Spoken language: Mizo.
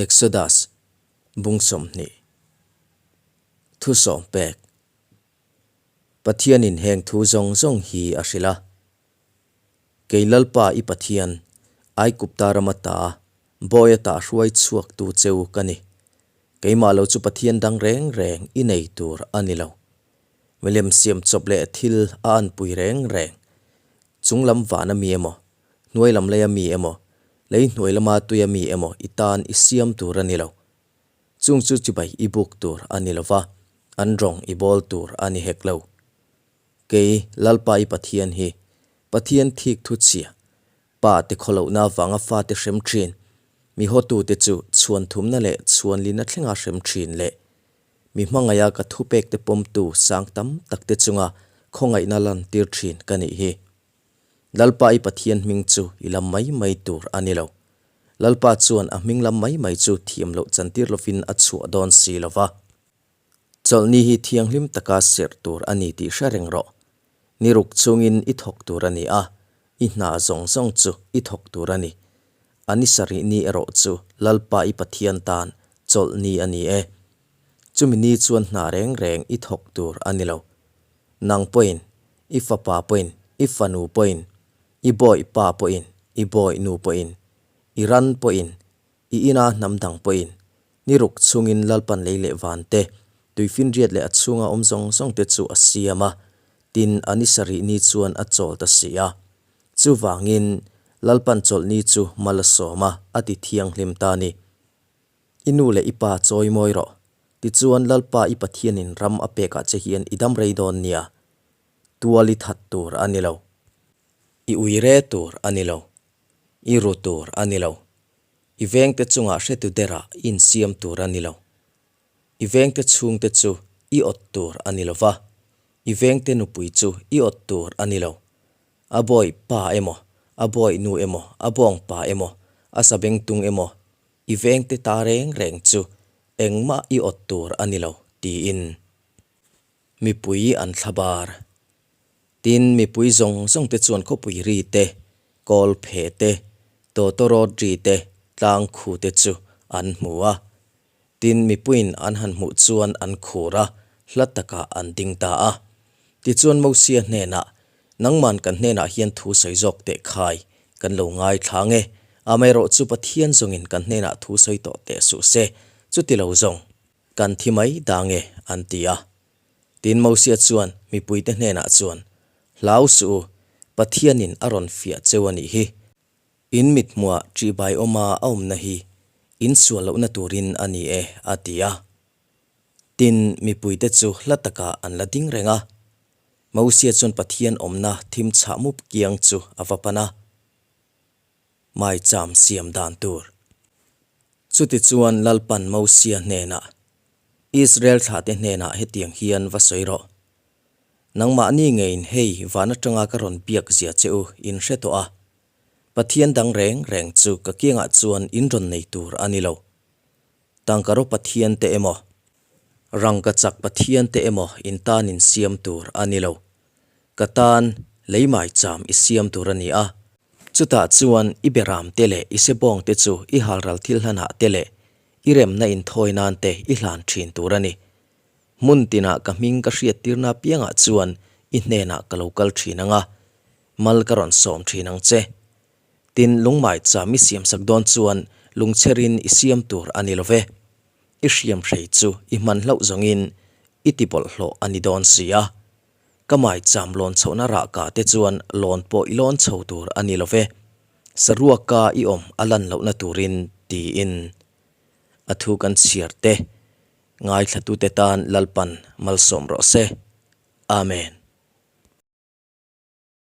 Exodus, Bung 20, Thu sawm pek. Pathianin heng thu zawng zawng hi a hrilh a. Kei Lalpa i Pathian, Aigupta rama ta, bawi ata hruai chhuaktu cheu ka ni. Keimah lo chu Pathian dang reng reng i nei tur a ni lo. Milem siam chawp leh thil a anpui reng reng. Chung lam vana mi emaw, hnuai lam leia mi emaw, lei hnuai lama tuia mi emaw i tan i siam tur a ni lo. Chung chu chibai i buk tur a ni lo va, an rawng i bawl tur a ni hek lo. Kei, Lalpa i Pathian hi, Pathian thik thu chhia, pa te khawlohna avanga fate hrem thin, mi hawtute chu chhuan thumna leh chhuan lina thlenga hrem thin leh mi hmangaiha ka thupekte pawmtu sang tam takte chunga khawngaihna lantir thin ka nih hi. Lalpa i Pathian hming chu i lam mai mai tur a ni lo. Lalpa chuan a hming lam mai mai chu thiam loh chantir lovin a chhuah dawn si lo va. Chawlhni hi thianghlim taka serh tur a ni tih hre reng rawh. Ni ruk chungin i thawk tur a ni a, i hna zawng zawng chu i thawk tur a ni. A ni sarih ni erawh chu Lalpa i Pathian tan chawlhni a ni e. Chumi ni chuan hna reng reng i thawk tur a ni lo. Nang pawhin, i fapa pawhin, i fanu pawhin, i bawi pa pawhin, i bawi nu pawhin, i ran pawhin, i ina hnam dang pawhin, ni ruk chungin Lalpan lei leh van te, tuifinriat leh a chhunga awm zawng zawng te chu a siam a, tin a ni sarih ni chuan a chawl ta si a. Chuvangin, Lalpan chawlhni chu mal a sawm a, a ti thianghlim ta a ni. I nu leh i pa chawi mawi rawh. Tichuan Lalpa i Pathianin ram a pekah che hian i dam rei dawn nia. Tual i that tur a ni lo. I ui re tur a ni lo. I ru tur a ni lo. I vengte chungah hretu derah i insiam tur a ni lo. I vengte chhungte chu i awt tur a ni lo va, i vengte nupui chu i awt tur a ni lo. A bawi pa emaw, a bawi nu emaw, a bawng pa emaw, a sabengtung emaw, I vengte ta reng reng chu engmah i awt tur a ni lo, tiin mipui an thla bar. Tin, mipui zawng zawng te chuan khawpui ri te, kawl phe te, tawtawrawt ri te, tlang khu te chu an hmu a. Tin, mipuiin an han hmuh chuan an khur a, hla takah an ding ta a. Tichuan Mosia hnenah, Nangman kan hnenah hian thu sawi zawk teh khai, kan lo ngaithla nge, amaherawhchu Pathian zawngin kan hnenah thu sawi tawh teh suh se, chuti lo zawng kan thi mai da nge, an ti a. Tin Mosia chuan mipuite hnenah chuan, Hlau suh u, Pathianin a rawn fiah cheu a nih hi. In mithmuah ṭihbaiawma a awmna hi in sual lohna turin a ni e, a ti a. Tin, mipuite chu hla takah an la ding reng a. Mosia chuan Pathian awmna thim chhah mup kiang chu a va pan a, Maicham siam dan tur. Chutichuan Lalpan Mosia hnenah, Israel thlahte hnenah hetiang hian va sawi rawh. Nangmahni ngeiin hei van atanga ka rawn biak zia che u in hre tawh a. Pathian dang reng reng chu ka kiangah chuan in rawn nei tur a ni lo. Tangkaraw Pathian te emaw, rangkachak Pathian te emaw in tan in siam tur a ni lo. Ka tan lei maicham i siam tur a ni a. Chutah chuan i beram te leh i sebawng te chu i halral thil hlanah te leh i remna inthawi nan te i hlan thin tur a ni. Hmun tinah ka hming ka hriattirna apiangah chuan i hnenah ka lo kal thin ang a, mal ka rawn sawm thin ang che. Tin, lungmaicham i siamsak dawn chuan lungchherin i siam tur a ni lo ve. I hriamhrei chu i hman hlauh zawngin i ti bawlhhlawh a ni dawn si a. Ka maicham lawn chhohna rahka te chuan lawn pawh i lawn chho tur a ni lo ve. Saruaka i awm a lan lohna turin tiin a thu kan chhiar te ngaithlatute tan Lalpan malsawm rawh se. Amen.